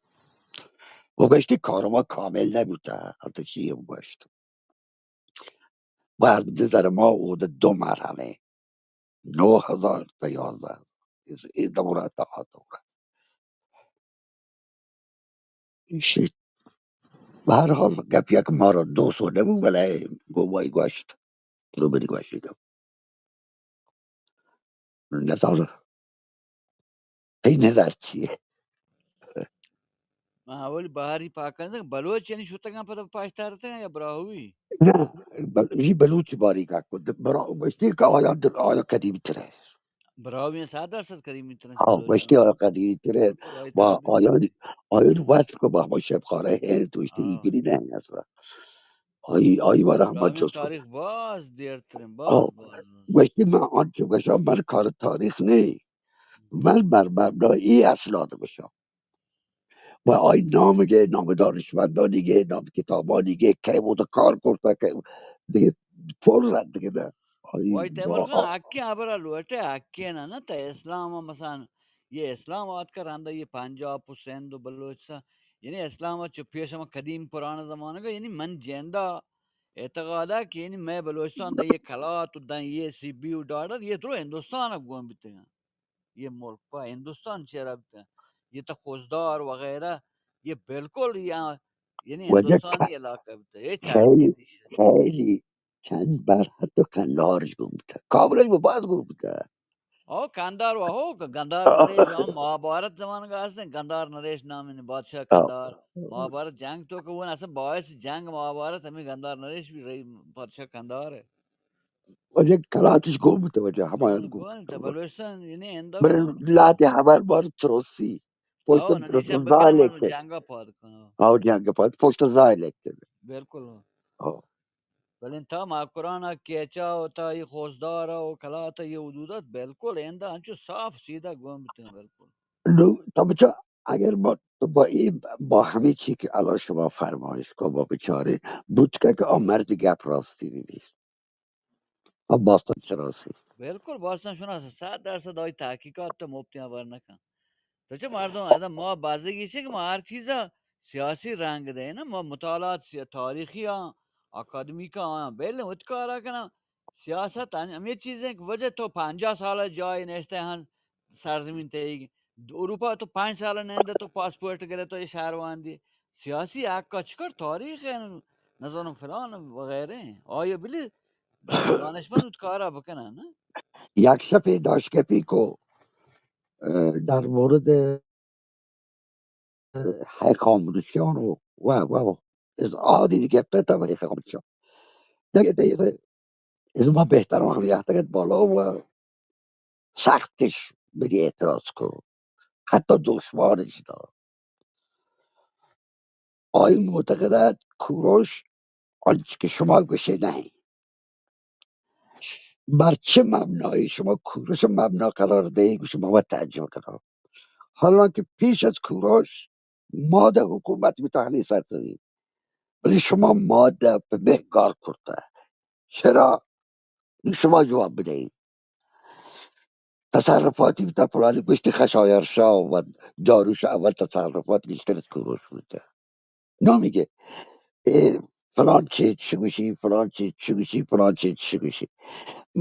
و گشتی کار ما کامل نبوته، حتی چی هم گوشت. و از نظر ما او ده دو مرحله، نه هزار تا یازده هزار. از ای دوره تا آ دوره. ایشی، به هر حال، گپ یک ما را دوست و نبو، ولی گو وای گوشت. دو بری گوشت گپ. نزانم. تی نظر چیه؟ من اولی بهاری پاکن دنگ، بلوچ یعنی شتگاں پدا پاشتارتگاں یا براہوئی؟ نه، بل-، ای بلوچ باری کا کو، د-، برا-، گوشتی که آیا در-، آیا قدیمی تره. براہوئی صد درصد قدیمی تره، ها، بلوچ گوشتی آیا قدیمی تره. و آیا، آیا وصل کو با ما شب خاره هست، گوشتی ای گری نه اصلا. آئی، آئی بارا ہما براہوئی جست کو. تاریخ باز دیرترین، باز، باز، باز. گوشتی من آنچه گوشم، من کار تاریخ نی. من بر مبنای ای اسناد گوشم. و آئی نام گه، نام دانشمندانی گه، نام کتابانی گه، که بود کار کرده، که دیگه پر رد دیگه نه. آئی وای تیمور با خان، حقی خبر لوٹه، حقی نه، نه تا اسلام مثلا یہ اسلام آتکا رندا یہ پنجاب و سندھ و بلوچستان، یعنی اسلام چو پیش ہم قدیم پرانا زمانگا، یعنی من جندا اعتقادا کہ یعنی میں بلوچستان دا یہ کلات و دن یہ سی بی و ڈاڈر یہ درو ہندوستان گون بیتگاں. یہ ملک پا ہندوستان چیرا بیتگاں. یہ تا خضدار وغیرہ یہ بالکل یا یعنی وجہ ہندوستانی کا-، علاقہ بیتگاں. یہ خیلی، ترتیب ایش ہے. خیلی چند بر حتی قندارش گون بوتہ. کابلش بہ باز گون بوتہ. او قندار و ہو، کہ قندار نریش، ہم مہابھارت زمانگا ہستیں، قندار نریش نام یعنی بادشاہ قندار. مہابھارت جنگ تو کہ وہ اصلا باعث جنگ مہابھارت ہمیں قندار نریش بھی رہی، بادشاہ قندار ہے. وجہ کلاتش گون بوتہ وجہ، ہمایان گون بوتہ. بلوچستان یعنی ہندا بلے گون بوتہ. لاتے ہمار بار تروسی. پشت او، نہ، تروسی نیچے بکن، ظاہر من ہے کہ جنگا پاد کنو. او جنگا پاد، پشت ظاہر ہے کہ. بالکل. او. بلے تا ماکران ء کیچ ء و تا اے خضدار ء و کلات ء اے حدود ات، بالکل ہند ء انچو صاف سیدھا گون بوتگ، بالکل. نو، تو بچار، اگر با، تو با اے، با ہمے چی کہ الان شما فرمائش کو با بچارے، بوت کنت کہ آ مرد گپ راستی بہ بیت. آ باستان شناسی. بالکل باستان شناس، صد درصد آئی تحقیقات تو مفتی ہبر نہ کن. تو چہ مردم، ادا ما بازگی چہ کہ ما ہر چیزا سیاسی رنگ دئیں نا، ما مطالعات سی-، تاریخی آں، اکادمیک آں، بل وت کارا کناں. سیاست ہم-، ہمے چیزیں کہ وجہ تو پنجاہ سال جاہے نشتہ ہن سرزمین تئی، اروپا تو پنج سال نندہ تو پاسپورٹ گرے تو یہ شہروندی. سیاسی حق کا چکر تاریخ ہے، نظرم فلان وغیرہ ہیں. آیا بلی دانشمند وت کارا بکنن، نا؟ یک شپے داشکپی کو، اه، در مورد، اه، ہیخامنشیان و، و، و، از آدی گپتہ تا ہیخامنشیان. دگہ، دگہ، از ما بہتر ہم یاتگت بالا و سخت کش بگی اعتراض کو. حتی دشمانش دا. آئی معتقد ات کوروش آنچ کہ شما گوشے نہ انت. بر چه مبنایی شما کوروش مبنا قرار دهی؟ گوشی ما باید تعجب کنم. حالانکه پیش از کوروش ما در حکومت بوتہ ہمے سرزمین، ولی شما ما در پہ مہ گار کرتہ. چرا؟ شما جواب بدهید. تصرفاتی بوتہ، پلانی گوشتی خشایار شاہ و داروش اول تصرفات گیشتر از کوروش بوتہ. نامی کہ، اے، فلان چیز چی گوشی، فلان چیز چی گوشی، فلان چیز چی گوشی.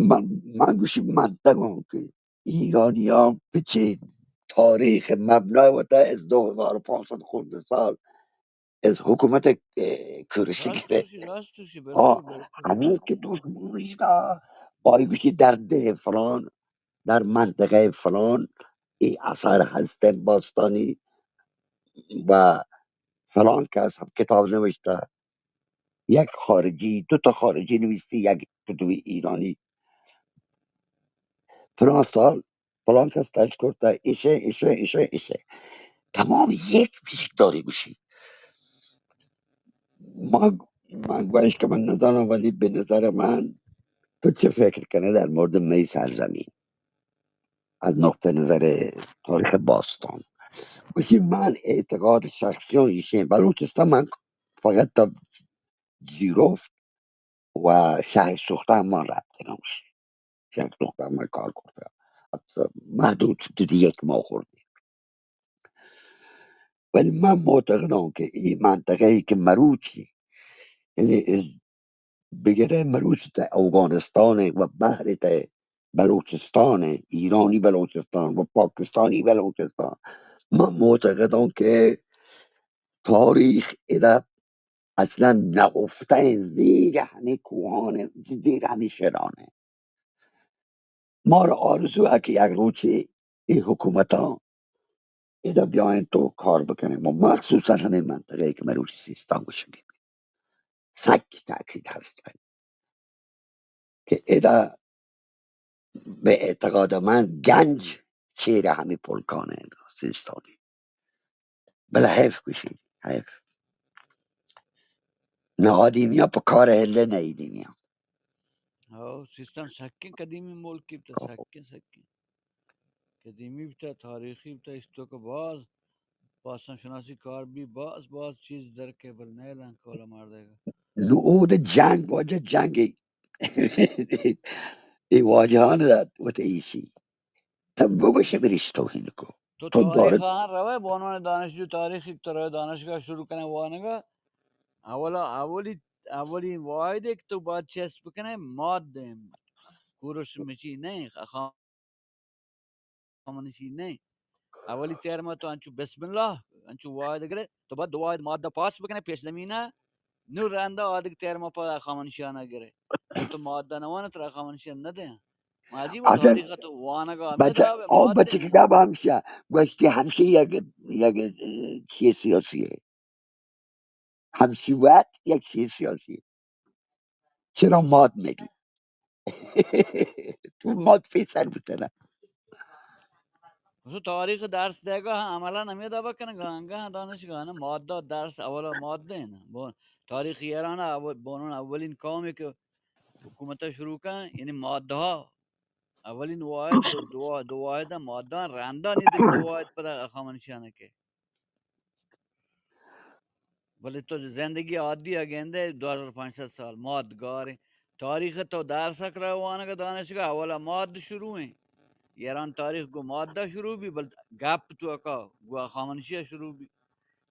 من، من گوشی منطقوں کہ ایرانیان پچے تاریخ مبنا وتا از دو هزار و پانصد خورده سال از حکومت، اه، کورش راست گره. گوشی، راست گوشی، ها، بالکل، بالکل. همین که دوست بوشتا، بای گوشی در ده فلان، در منطقه فلان، ای اثر هستن باستانی و فلان کس هم کتاب نوشته. یک خارجی، دو تا خارجی نوشته، یک کتب ایرانی. فلان سال فلان کس تشت کرتا، ایشه، ایشه، ایشه، ایشه. تمام یک فیزیک داری گوشی. ما، من گوشت که من نزانم، ولی به نظر من تو چه فکر کنه در مورد می سرزمین از نقطه نظر تاریخ باستان؟ گوشی من اعتقاد شخصی ایشه، بلوچستان من فقط تا زیروفت و شهر سوختن ما رفت نموش. شهر سوختن ما کار کرده. البته محدود، دو یک ماه خورده. ولی من معتقدم که این منطقه ای که مروچی، یعنی از بگره مروچی تا افغانستان و بحر تا بلوچستان، ایرانی بلوچستان و پاکستانی بلوچستان، من معتقدم که تاریخ ادا اصلاً نهفته، زیر همه کوهانه، زیر همه شنانه. ما را آرزو است که یک روچی این حکومتان ادا بیاین تو کار بکنه و مخصوصاً همین منطقه که مروچی سیستان گوشگی، سک تاکید هست که ادا به اعتقاد من گنج چیر همه پلکانه سیستانی. بله، حیف گوشی، حیف. نه آدمی ها په کار هله نه ایدمی ها. او سیستان سکیں قدیمی ملکی بوتا، سکیں، سکیں قدیمی بوتا، تاریخی بوتا، ایش توکا باز باستان شناسی کار بی، باز، باز چیز در که بل نیلن کولا مردگا. نو او ده جنگ، واجه جنگ ای. ای واجهان داد، وت ایشی. تب بگوش بریش توهین کو. تو تو تاریخ دارد آن روئے، به عنوان دانشجو تاریخی تو روئے دانشگاہ شروع کنئے وانگا، اولا، اولی، اولی واحد ایک تو باید چیست بکنئے، ماد دیں. کورش مچی نہیں، خامنشی نہیں. اولی ترم تو انچو بسم اللہ، انچو واحد گرے، تو باید دو واحد مادہ پاس بکنئے پیش زمینہ، نو رندا آدگ ترم پہ خامنشیانہ گرے. تو مادہ نوانہ ترا خامنشیان نہ دیں. ما عجیب اصلاً تاریخ تو وانگا بچہ، مداب او مادہ بچہ ہیں. کتاب ہمشہ گوشتی ہمشہ یک، یک، اه، چیز سیاسی ہے. ہمشی وقت یک چیز سیاسی ہے. چرا ماد میگی؟ تو ماد پیسر بتنا. تو تاریخ درس دیگا عملاً ہمیں دعویٰ کنگا، انگا دانشگاہ نا مادہ درس اولا مادہ ہیں نا. بون تاریخ ایران اول، بونون اولین قوم ہے کہ حکومت شروع کن، یعنی مادہ ها. اولین واحد، دو، دو، دو واحد مادہ رندا نی دگہ دو واحد پدا خامنشیانہ کے. بلے تو زندگی عادی ءَ گندئے، دو ہزار پنچ سد سال ماد گاریں. تاریخ تو درس ءَ کرا وانگ ءَ دانشگاہ، اولا ماد شروع ایں. ایران تاریخ گوں ماد ءَ شروع بی، بل گپ توکا گوں ہخامنشی ءَ شروع بی.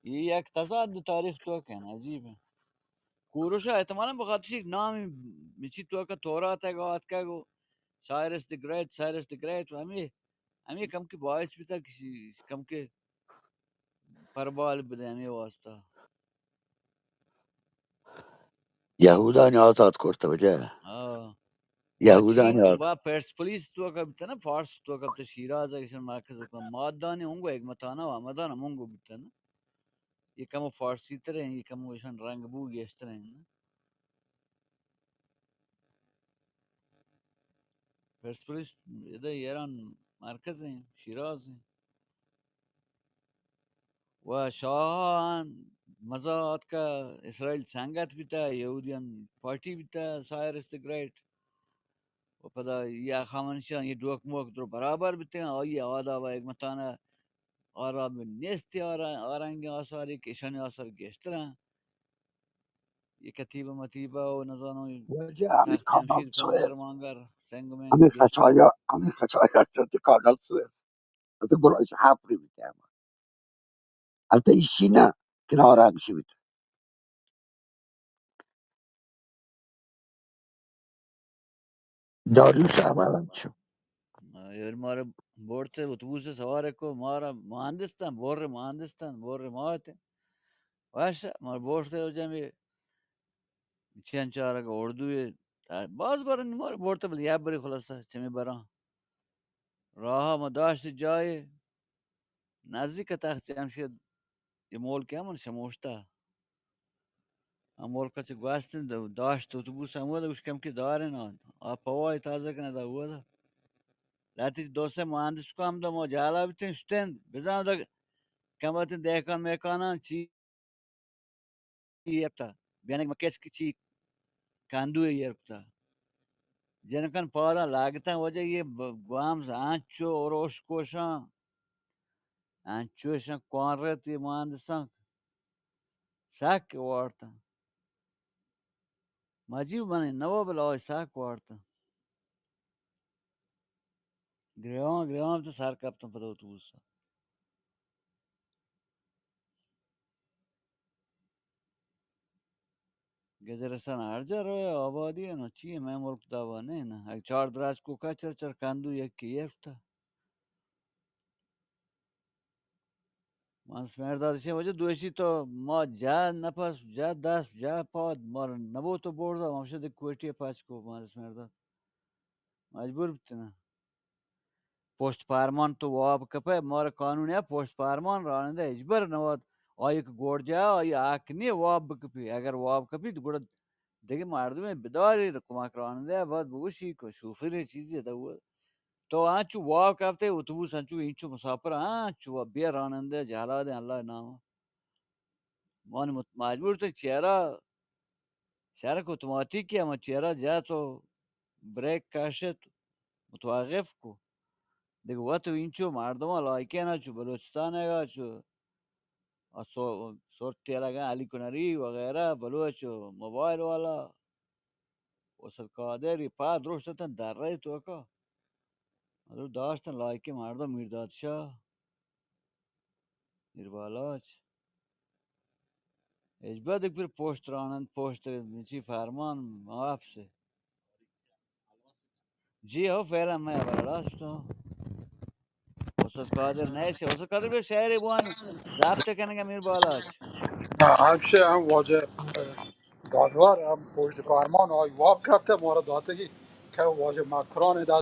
اے یک تضاد تاریخ توکا ایں، عجیب ایں. کورش ءَ احتمالاً بخاطر ایشی نام مچی توکا تورات ءَ آتکگ و Cyrus the great, Cyrus the great, ہمے، ہمے کمکے باعث بیتا کہ کمکے پربال بدئے ہمے واسطہ. یہودانی آزاد کرتہ بجا. ہاں. یہودانی آزاد. با پرسپولیس توکا بیتہ نا، فارس توکا بیتہ، شیراز ءَ ایشان مرکز بیتہ. مادانی ہنگو حکمتانہ و ہمدان ہم ہنگو بیتہ نا. یہ کمو فارسی تر ایں، یہ کمو ایشان رنگ بو گیشتر ایں نا. پرسپولیس ادا ایران مرکز ایں، شیراز ایں. و شاہان مزا آتکا، اسرائیل سنگت بیتا، یہودیان پارٹی بیتا، سائرس دی گریٹ. و پدا یہ ہخامنشیان یہ ڈوک موک درو برابر بیتے، آئی آداب و حکمتانہ آرا نیست، آرا، آرنگ آثاری کہ ایشانی آثار گیشتر ایں. یہ کتیبہ متیبہ و نزانو واجہ ہمیں تخت کاغذ جمشید، سوئے، درمانگر، سنگ مینگ ہمیں گیشتر. خشایا، ہمیں خشایا شد کاغذ سوئے. ات گلائش حافری بیتے ہم. ات ایشی نا کنارا ہمشی بیتے. داریوش احمد هم چو. یار مارا برتے اتوبوس سوار کو، مارا ماندستن، بور ماندستن، بور ماتے. واش مارا برتے جمی چین چارگ اردو، باز بار مارا برتے، بل یا بری خلاصہ چمی برا راہ ما داشت جائے نزدیک تخت جمشید، یہ ملک ہمن شموشتا. آ ملک چہ گوستن داشت اتوبوس ہمود، گوش کم کہ دارن آ پوائے تازہ کنه دا ہود. لہتی دو سے مہندس کو ہم دا ما جالا بیتن شتن، بزان دا کمبتن دہکان میکانان چی یپتا، بیانک مکس کی چی کندو یپتا. جنکن پادا لاگتن وجہ یہ گوام انچو روش کوشان، انچوشاں کوان رت یہ مہندساں سک وارتاں. مجیب من نواب لائے سک وارتاں. گریوان گریوان تو سر کپتاں پدا اتوبوس. گزرستان ہر جا روئے آبادی ہے نا، چی ہے، میں ملک دعوا نہیں نا. اگه چار دراج کو کا چر چر کندو یک کی یفتا. مانس مرداد اشیں وجہ دوشی تو ما جا نفس، جا دست، جا پاد، مار نبو تو برزا، ہمشہ دے کوٹی پاچ کو مانس مرداد. مجبور بتنا. پشت پرمان تو واب کپے، مار قانون ہے پشت پرمان رانندہ اجبر نواد، آئی کہ گورجا، آئی حق نہیں واب بکپی، اگر واب کپی تو گڑا دیگه مردم بداری کمک رانندہ بعد بگوشی کہ شوفر چیزی دو. تو انچو واب کپتے اتوبوس انچو انچو مسافر انچو بے رانندہ جہلا دے اللہ نام. من مت-، مجبور تو چیرا شرک اتوماتیکی ہم چیرا جا تو بریک کشت متوقف کو. دیگه وت انچو مردم لائکینا چو بلوچستان ہے چو سو-، سورتی لگا علی کنری وغیرہ بلوچ موبائل والا. وصل قادر یہ پا درشتتن در رہی تو کا. مطلب داشتن لائکی مردم میرداد شاہ، میر بالاچ. اجبد پھر پوسٹ رانند، پوسٹ چی فرمان معاف سے. جی ہو، فعلا میں راست ہوں. استاد قادر نہیں سے، استاد قادر بھی شاعر بوان ضابطہ کنگا میر بالاچ. ہاں، ہمشہ ہم واجہ دادوار ہم پشت فرمان آئی واب کرتے مارا داتے کی کہ واجہ مکران دا